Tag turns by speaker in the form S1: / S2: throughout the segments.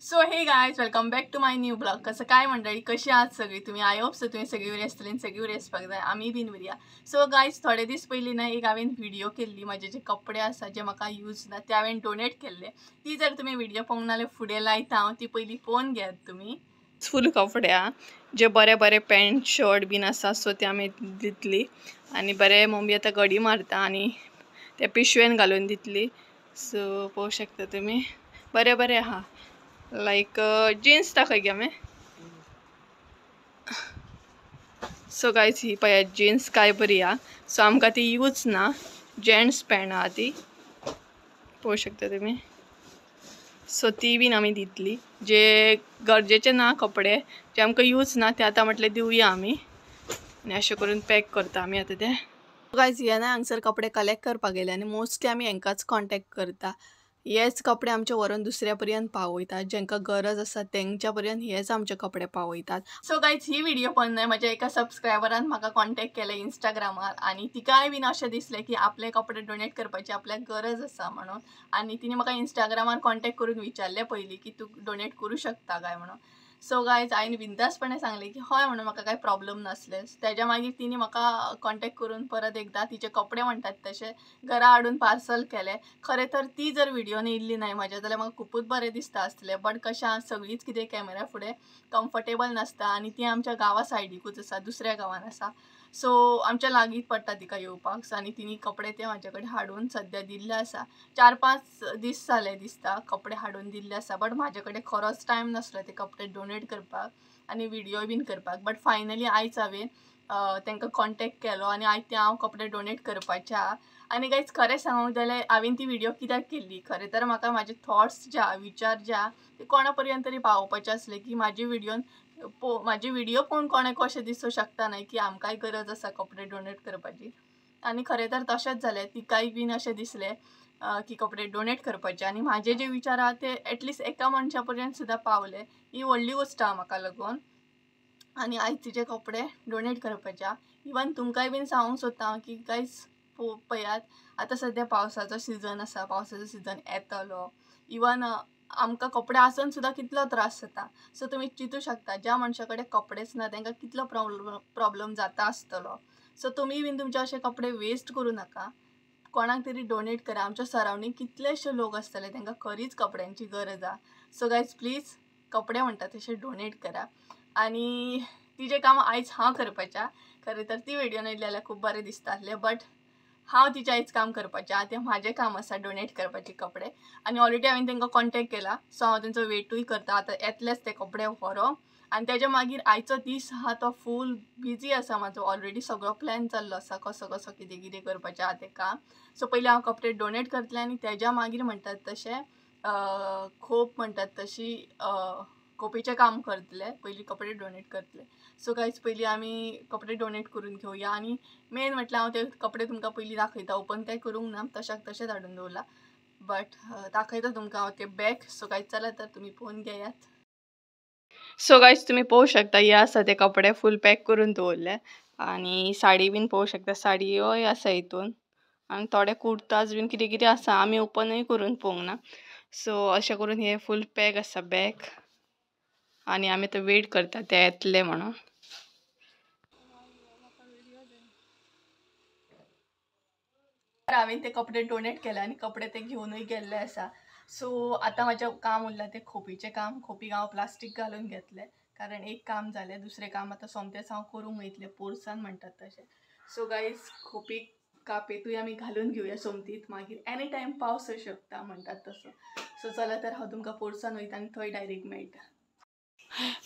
S1: So hey guys, welcome back to my new blog. कसं काय मंडळी, कशी आहात सगळी तुम्ही? I hope so तुम्ही सगळी बरी आसतली आनी सगळी बरी आसपाक जाय. आमी बीन बरी आहा. सो गायज, थोडे दीस पयलीं ना एक हांवें व्हिडियो केल्ली, म्हाजे जे कपडे आसा जे म्हाका यूज ना ते हांवें डोनेट केल्ले. ती जर तुमी व्हिडियो पळोवंक ना जाल्यार फुडें लायता हांव, ती पयलीं पळोवन घेयात तुमी. फूल कपडे आहा जे बरे बरे पॅन्ट शर्ट बीन आसा, सो ते आमी दितली आनी बरे मम्मी आतां गडी मारता आनी ते पिशवेन घालून दितली. सो पळोवंक शकता तुमी, बरे बरे आहा. लायक जीन्स दाखय गे आमी. सो गायज, ही पळयात जीन्स काय बरी आहा. सो आमकां ती यूज ना, जेंट्स पॅन्ट आहा ती, पळोवंक शकता तुमी. सो ती बीन आमी दितली. जे गरजेचे ना कपडे जे आमकां यूज ना ते आतां म्हटलें दिवया आमी, आनी अशें करून पॅक करता आमी आतां ते. गायज, हे ना हांगसर कपडे कलेक्ट करपाक गेले आनी मोस्टली आमी हेंकाच कॉन्टेक्ट करता. हेच कपडे आमचे व्हरोन दुसऱ्या पर्यंत पावयतात, जेंकां गरज आसा तेंच्या पर्यंत हेच आमचे कपडे पावयतात. सो गायज, ही व्हिडियो पळोवन न्हय म्हज्या एका सबस्क्रायबरान म्हाका कॉन्टेक्ट केले इंस्टाग्रामार आनी तिकाय बीन अशें दिसलें की आपले कपडे डोनेट करपाची आपल्याक गरज आसा म्हणून, आनी तिणें म्हाका इंस्टाग्रामार कॉन्टेक्ट करून विचारलें पयलीं की तूं डोनेट करूं शकता काय म्हणून. सो गायज, हांवें बिंदासपणे सांगलें की हय म्हणून, म्हाका कांय प्रॉब्लम नासलें. तेज्या मागीर तिणें म्हाका कॉन्टेक्ट करून परत एकदां तिचे कपडे म्हणटात तशे घरा हाडून पार्सल केले. खरें तर ती जर व्हिडियोन येयल्ली ना म्हाज्या जाल्यार म्हाका खुबूच बरें दिसता आसलें, बट कशें आहा सगळींच कितें कॅमेरा फुडें कम्फर्टेबल नासता आनी ती आमच्या गांवा सायडीकूच आसा, दुसऱ्या गांवान आसा. सो आमच्या लागींच पडटा तिका येवपाक. सो आनी तिणी कपडे ते म्हाजे कडेन हाडून सद्या दिल्ले आसा. 4-5 दीस जाले दिसता कपडे हाडून दिल्ले आसा, बट म्हाजे कडेन खरोच टायम नासलो ते कपडे डोनेट करपाक आनी व्हिडियो बीन करपाक. बट फायनली आयज हांवें तांकां कॉन्टेक्ट केलो आनी आयज ते हांव कपडे डोनेट करपाचे आहा. आनी गायज, खरें सांगूंक जाल्यार हांवें ती व्हिडियो कित्याक केल्ली, खरें तर म्हाका म्हाजे थॉट्स जे आहा, विचार जे आहा ते कोणा पर्यंत तरी पावोवपाचे आसले की म्हाजी व्हिडियोन म्हाजी व्हिडियो पळोवन कोणाक अशें दिसूं शकता न्हय की आमकांय गरज आसा कपडे डोनेट करपाची. आनी खरें तर तशेंच जालें, तिकाय बीन अशें दिसलें की कपडे डोनेट करपाचे आनी म्हाजे जे विचार आहा ते एटलिस्ट एका मनशा पर्यंत सुद्दां पावले, ही व्हडली गोश्ट आहा म्हाका लागून. आनी आयज तिचे कपडे डोनेट करपाचे आहा. इवन तुमकांय बीन सांगूंक सोदता हांव की गायज पळयात, आतां सद्या पावसाचो सिजन आसा, पावसाचो सिजन येतलो, इवन आमकां कपडे आसून सुद्दां कितलो त्रास जाता. सो तुमी चिंतू शकता ज्या मनशा कडेन कपडेच ना तांकां कितलो प्रॉब्लम जाता आसतलो. सो तुमी बीन तुमचे अशे कपडे वेस्ट करूं नाका, कोणाक तरी डोनेट करा. आमच्या सरावंडींग कितलेशे लोक आसतले तांकां खरीच कपड्यांची गरज आहा. सो गायज प्लीज कपडे म्हणटा तशे डोनेट करा. आनी तिजें काम आयज हांव करपाचें. खरें तर ती व्हिडियो येयली जाल्यार खूब बरें दिसता आसलें, बट हांव तिचें आयज काम करपाचें आहा, तें म्हाजें काम आसा डोनेट करपाचे कपडे. आनी ऑलरेडी हांवें तांकां कॉन्टेक्ट केला, सो हांव तेंचो वेटूय करता. आतां येतलेच ते कपडे व्हरोंक आनी तेज्या मागीर आयचो दीस आहा तो फूल बिजी आसा म्हाजो, ऑलरेडी सगळो प्लॅन जाल्लो आसा कसो कसो कितें कितें करपाचें आहा तें काम. सो पयलीं हांव कपडे डोनेट करतलें आनी तेज्या मागीर म्हणटात तशें खोप म्हणटात तशी खोपीचें काम करतलें, पयलीं कपडे डोनेट करतले. सो गायज, पयलीं आमी कपडे डोनेट करून घेवया. आनी मेन म्हटल्यार हांव ते कपडे तुमकां पयलीं दाखयता, ओपन काय करूंक ना, तशाक तशेंच हाडून दवरला, बट दाखयता तुमकां हांव ते बॅग. सो गायज चला तर तुमी पळोवन घेयात. सो गायज, तुमी पळोवंक शकता हे आसा ते कपडे फूल पॅक करून दवरले आनी साडी बीन पळोवंक शकता, साडयोय आसा हितून आनी थोडे कुर्ताज बीन कितें कितें आसा, आमी ओपनूय करून पळोवंक ना. सो अशें करून हे फूल पॅक आसा बॅग आनी आमी आतां वेट करता ते येतले म्हणून. हांवें ते कपडे डोनेट केले आनी कपडे ते घेवनूय गेल्ले आसा. सो आतां म्हाजें काम उरलां तें खोपीचें काम. खोपीक हांव प्लास्टीक घालून घेतलें कारण एक काम जालें, दुसरें काम आतां सोमतेंच हांव करूंक वयतलें पोरसान म्हणटात तशें. सो गायज, खोपीक कापेतूय आमी घालून घेवया सोमतीत, मागीर एनी टायम पावस येवं शकता म्हणटात तसो. सो चला तर हांव तुमकां पोरसान वयता आनी थंय डायरेक्ट मेळटा.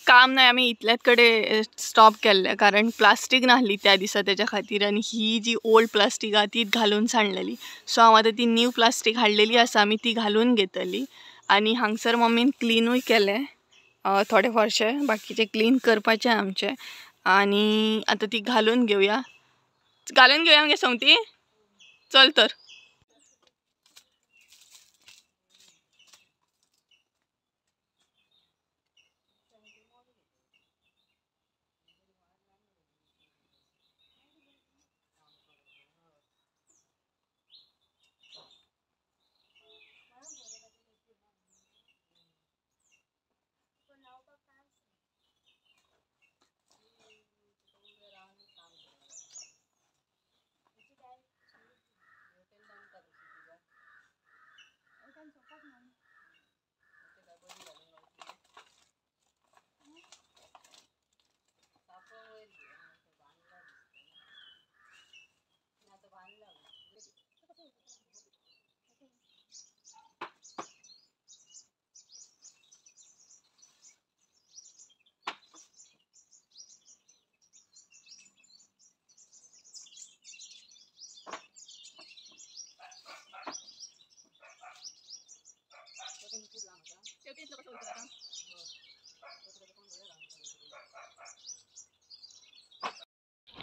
S1: काम न्हय आमी इतल्याच कडेन स्टॉप केल्लें कारण प्लास्टीक नासली त्या दिसा तेज्या खातीर, आनी ही जी ओल्ड प्लास्टीक आहा तीच घालून सांडलेली. सो हांव आतां ती न्यू प्लास्टीक हाडलेली आसा, आमी ती घालून घेतली. आनी हांगसर मम्मीन क्लिनूय केलें थोडे फारशे, बाकीचे क्लीन करपाचें आमचें. आनी आतां ती घालून घेवया, घालून घेवया मगे सोमती. चल तर.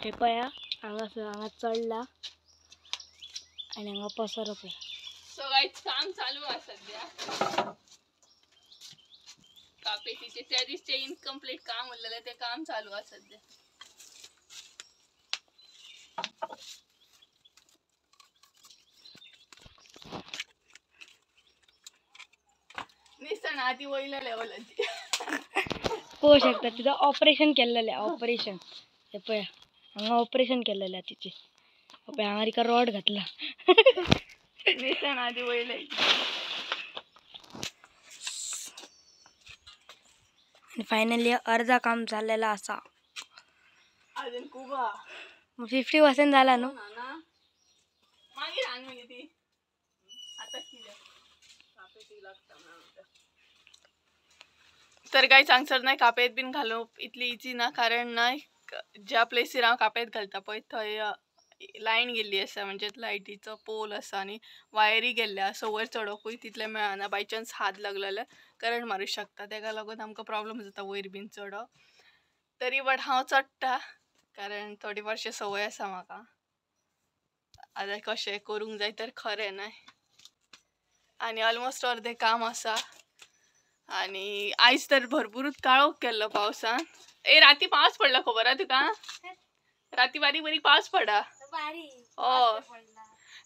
S2: हे पळया हांगासर हांगा चडला आनी हांगा पसरो पळय.
S1: सो गायज काम चालू आसा सध्या कापेतीचे. त्या दिसचे इनकम्प्लीट काम उरलेलें तें काम चालू आसा सध्या. निसण आधी वयल्या लेवलाची
S2: पळोवंक शकता. तिचं ऑपरेशन केल्लेलें, ऑपरेशन. हे पळया हांगा ऑपरेशन केल्लेलें तिचें. पळय हांगा तिका रॉड घातला.
S1: निसण आधी वयले.
S2: आनी फायनली अर्धा काम झालेला आसा.
S1: अजून खूब आहा.
S2: 50% जाला न्हू.
S1: मागीर हांग मागीर ती आतां कितें कापेतीक लागता म्हणून. तर गायज हांगसर न्हय कापेत बीन घालप इतली इजी ना, कारण न्हय ज्या प्लेसीर हांव कापेत घालता पळय थंय लायन गेल्ली आसा, म्हणजे लायटीचो पोल आसा आनी वायरी गेल्ले आसा. वयर चडोवकूय तितलें मेळना. बाय चान्स हात लागलो जाल्यार करंट मारूंक शकता. तेका लागून आमकां प्रॉब्लम जाता वयर बीन चडप. तरी बट हांव चडटा कारण थोडी फारशी संवय आसा म्हाका. आतां कशें करूंक जाय तर खरें न्हय. आनी ऑलमोस्ट अर्दें काम आसा. आनी आयज तर भरपूरूच काळोख केल्लो पावसान. ए राती पावस पडला खबर आहा तुका? राती बारीक बारीक पावस पडा. हय.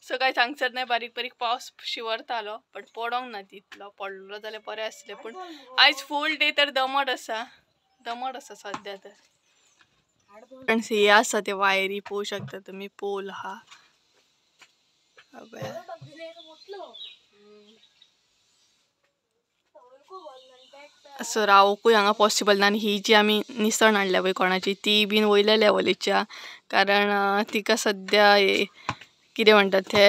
S1: सो गायज हांगसर न्हय बारीक बारीक पावस शिंवरतालो, बट पडोंक ना तितलो. पडलो जाल्यार बरें आसलें, पूण आयज फूल डे तर दमट आसा, दमट आसा सद्या तर. फ्रेंड्स हे आसा ते वायरी पळोवंक शकता तुमी, पोल आहा. सो रावोकूय हांगा पॉसिबल ना. आनी ही जी आमी निसण हाडल्या पळय कोणाची, ती बीन वयल्या लेवलीच्या, कारण तिका सद्या कितें म्हणटात ते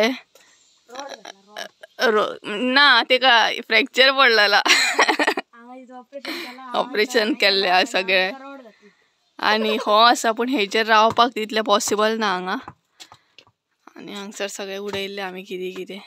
S1: ना तेका फ्रॅक्चर पडलेला. ऑपरेशन केल्लें आहा सगळें. आनी हो आसा, पूण हेचेर रावपाक तितलें पॉसिबल ना हांगा. आनी हांगसर सगळें उडयल्लें आमी कितें कितें.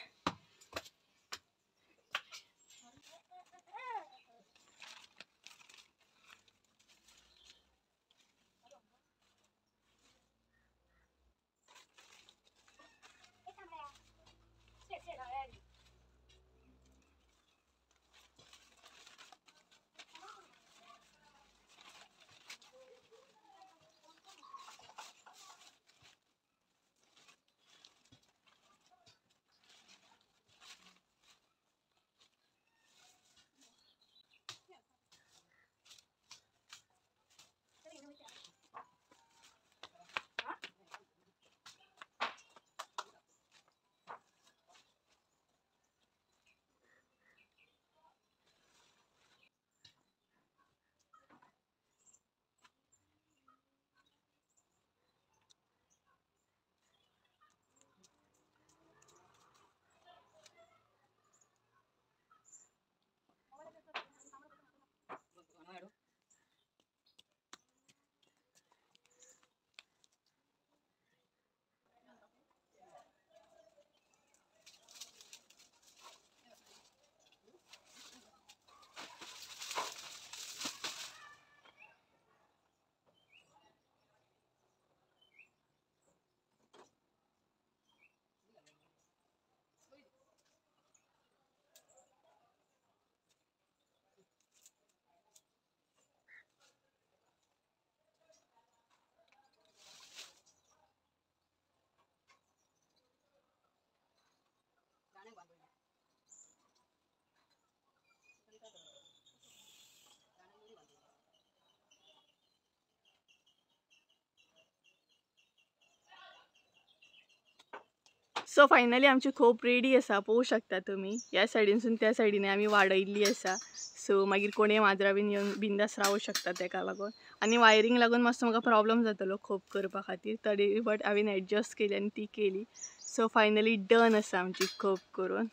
S1: सो फायनली आमची खोप रेडी आसा, पळोवंक शकता तुमी. ह्या सायडीनसून त्या सायडीन आमी वाडयल्ली आसा. सो मागीर कोणूय माजरां बीन येवन बिंदास रावूंक शकता तेका लागून. आनी वायरींग लागून मातसो म्हाका प्रॉब्लम जातालो खोप करपा खातीर, तरी बट हांवें एडजस्ट केली आनी ती केली. सो फायनली डन आसा आमची खोप करून.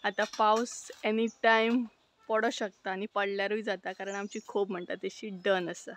S1: आतां पावस एनी टायम पडोंक शकता आनी पडल्यारूय जाता, कारण आमची खोप म्हणटा तशी डन आसा.